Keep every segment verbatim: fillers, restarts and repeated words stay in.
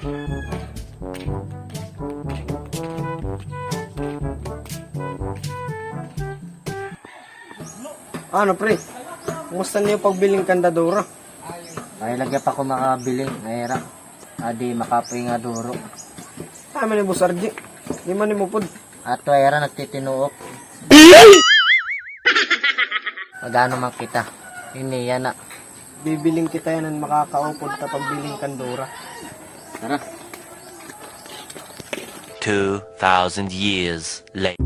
Ano, pre? Kumusta niyo pagbiling kanda Dora? Ay, lagi pa ko makabiling, ay ra. Adi, makapoy nga duro. Tama ni Boss R J. Di man ni mupod. Ato, ay ra, nagtitinuok. Magano man kita? Ini, yana. Bibiling kita yana, makakaupod ta pagbiling kan Dora. Tara. Two thousand years later.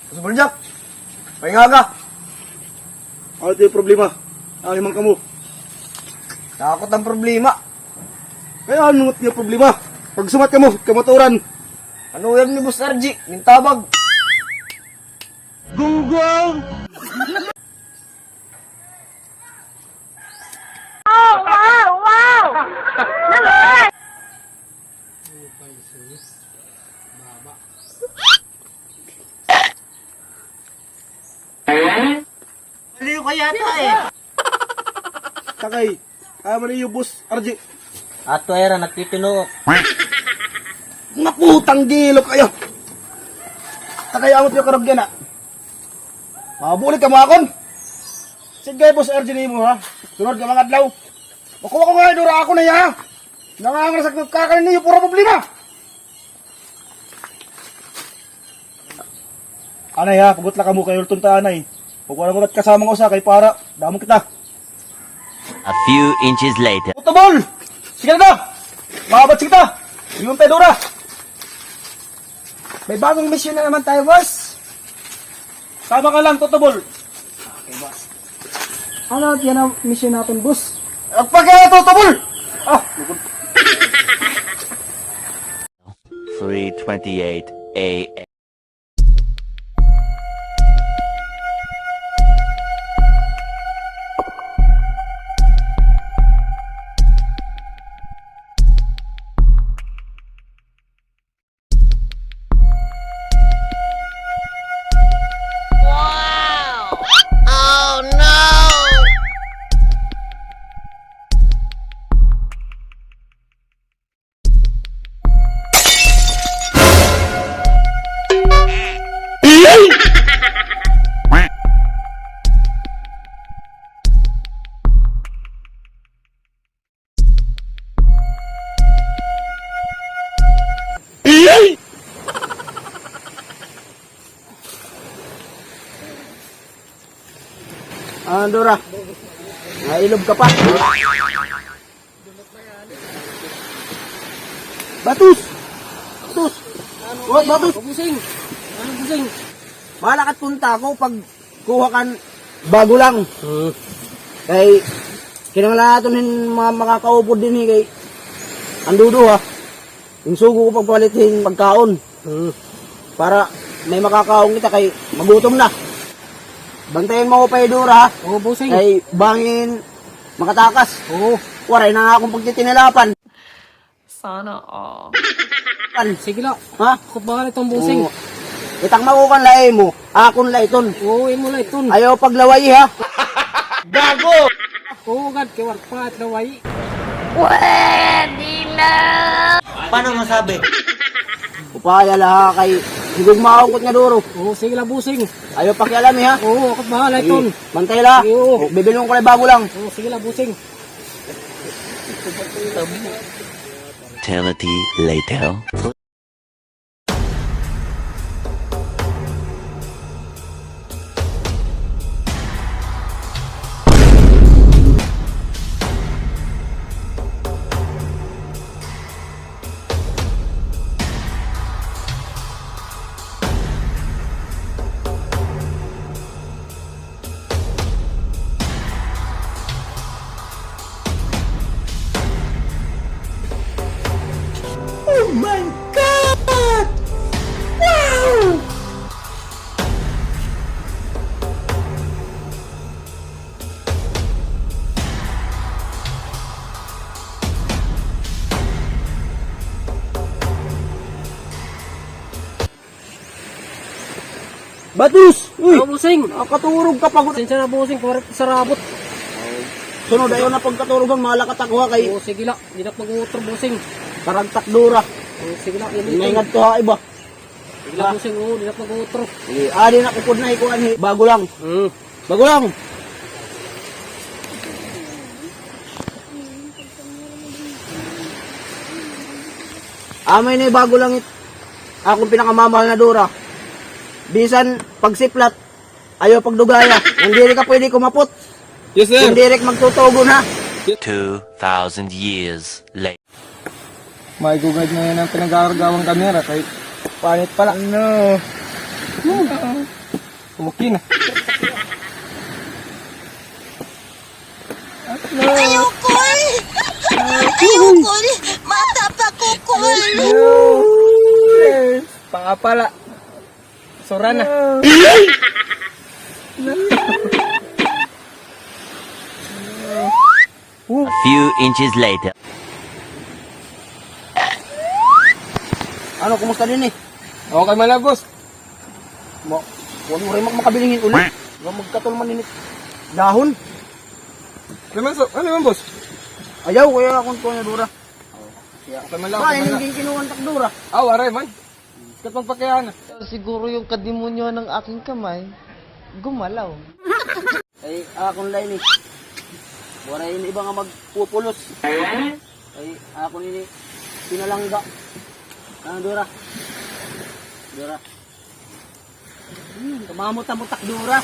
Boss Boljak, maupay nga aga. Ano it iyo problema? Ano man kamo? Ako it am problema. Kay ano it iyo problema? Pagsumat kamo, kamatuoran. Ano yana ni Boss R J, gintabag. Gunggong! Oh, wow, wow! Naman! Maliw ka yata eh. Takay, amo niyo, Boss R J. Ato, ay ra, nagtitinuok. Naputang gilok kayo. Takay, amo niyo karugyan na. Mabulit ka mo akon. Sige, Boss R J nimo, ha? Sunod nga mga adlaw. Makuha ko nga, Dora, ako na, ha? Nangangaras ak kakanin niyo, puro problema. Anay, ha, pagutla kamo kay ulton ta, anay. Pag wala mo kasama nga usa, kay para, damon kita. A few inches later. Tutubol! Sige na daw! Maabot, sige ta! Yun tayo, Dora! May bagong misyon na naman tayo, boss. Tama ka lang, Tutubol. Okay, boss. Ano, yan ang misyon natin, boss. Agpakaya, Tutubol! Ah! Three twenty-eight A M. Ah, Dora. Nailob ka pa. Batus! Batus! What, Batus? Busing! Ano, Busing? Bahala ka, punta ako pag kuha kan bago lang. Hmm. Kay, kinahanglan naton hin mga makakaupod dinhi kay, an duduha, hin sugo ko pagpalit hin pagkaon. Hmm. Para may makakaon kita kay magutom na. Bantayan mo ako, Pay Dora, ha? Oo, Busing. Kay bangin makatakas. Oo. Waray na nga akon pagtitinilapan. Sana all. Sige la. Ha? Ako bahala iton, Busing. Oo. Itakma ko kan la imo. Akon la iton. Oo, imo la iton. Ayaw paglawayi, ha? Gago! Oo, gad, kay war pa it lawayi. Pwede na! Paano masabi? Upaya la, ha, kay higugmaon ko it nga duro. Oo, sige la, Busing. Ayaw pakialami, ha? Oo, ako bahala iton. Sige. Bantay la. Sige, oo. Bibilon ko la bago lang. Oo, sige la, Busing. Eternity later. Oh my God! Wow! Batus! Uy! Ah, bossing. Nakaturog ka pa gud. Pasensya na, bossing, kay waray pa sarabot. Sunod, ayaw na pagkaturog han, malakat ako, ha, kay... Oh, sige la, di na ak mag-uutro, bossing. Karagtak dura. Oh, sige la, yun, maingat to ha iba. Sige la, bossing, oh, di na ak mag-uutro. Sige, ah, di na ko pud na ikuan, hi. Bago lang. Hmm. Bago lang. Amo ini bago lang it akon pinakamamahal na dura. Bisan pagsiplat, ayaw pagdugaya. Ngan diri ka pwede kumapot. Yes, sir. Kung diri ka magtutugon, ha? Two thousand years later. Maigugad na yan ang pinag-aaragawang kamera kay panit pala. Ano? Okay na. Ano? Ayoko eh! Ayoko eh! Mata pa ko, Kol! Yes. Pakapala. Sura na. A few inches later. Ano, kumusta dinhi? Okay man la, boss. Ma, kuan, waray man ko makabiling hin-uli. Nga magkatol man dinhi. Dahon. Ano man, so, ano man, boss? Ayaw, kay akon kuan na dura. Okay man la, okay man la. Ba, ini an kinuha tak dura. Ah, waray man. Kapagpakiana. Siguro yung kademonyohan ng aking kamay, gumalaw. Ay, akon la ini. Waray ini iba nga magpupulos. Ay, akon ini pinalangga. Ano, dura? Dura. Hmm, kamamot-amot ak dura.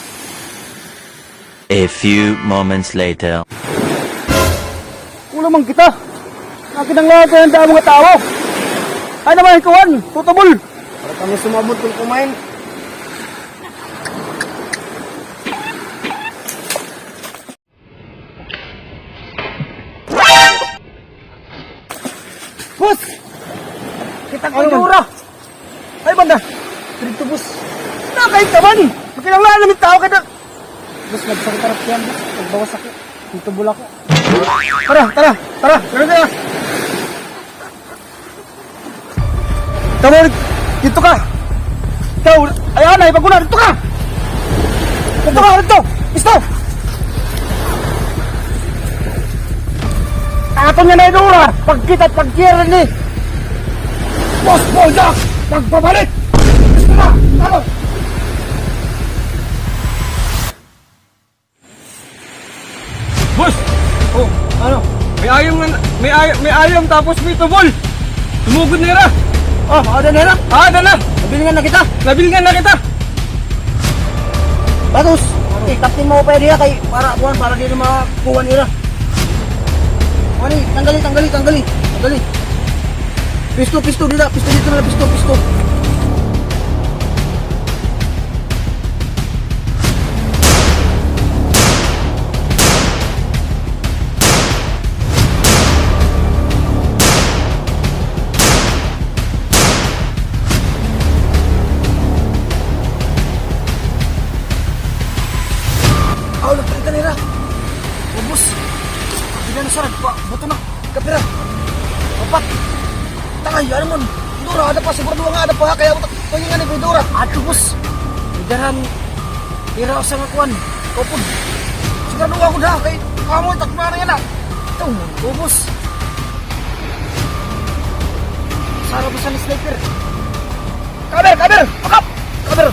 A few moments later. Wala man kita. Nakinahanglan kita hin damo nga tawo. Ay naman, kuan, tutubol. Para kami sumabot kun kumain. Boss! Kita ko dura. Ay, banda. Dito, boss. Nakahit ka man. Makinahanglan namin tao ka na. Boss, nagsakit harap yan, boss. Nagbawas ako. Dito, bulak ko. Tara, tara, tara. Tara, tara. Tama, dito ka. Ikaw, ayan na, ipaguna, dito ka. Dito ka, dito. Isto. Aton nga na idura. Pagkita, pagkira ni. Boss Bojack, magbabalik. Isto na. Tama. Boss! Oh, ano? May ayam nga, may ay-, may ayam tapos may tubol. Tumugod na hira. Oh, ada na hira? Ah, ada na. Nabilngan na kita. Nabilngan na kita. Batos, eh, kaptin mo pa diha kay para kuan, para di na makuha nira. Kuan ni, tanggali, tanggali, tanggali. Tanggali. Pisto, pisto, dida, pisto dito na, pisto, pisto. Aw, nagpalitan nira. Ubos. Pagbigan na sa nagpa-, buto na. Kapira. Apat. Tangay, ano man? Dura, ada pa, sigurado nga, ada pa, kaya utak, kaya nga ni Dura. Ato, boss. Idaran, ira sa nga kuan, upod. Sigurado ako na, kay, amo, takbo na yan, ah. Ito, ubos. Sarap sa ni sniper. Cover, cover! Pakap! Cover!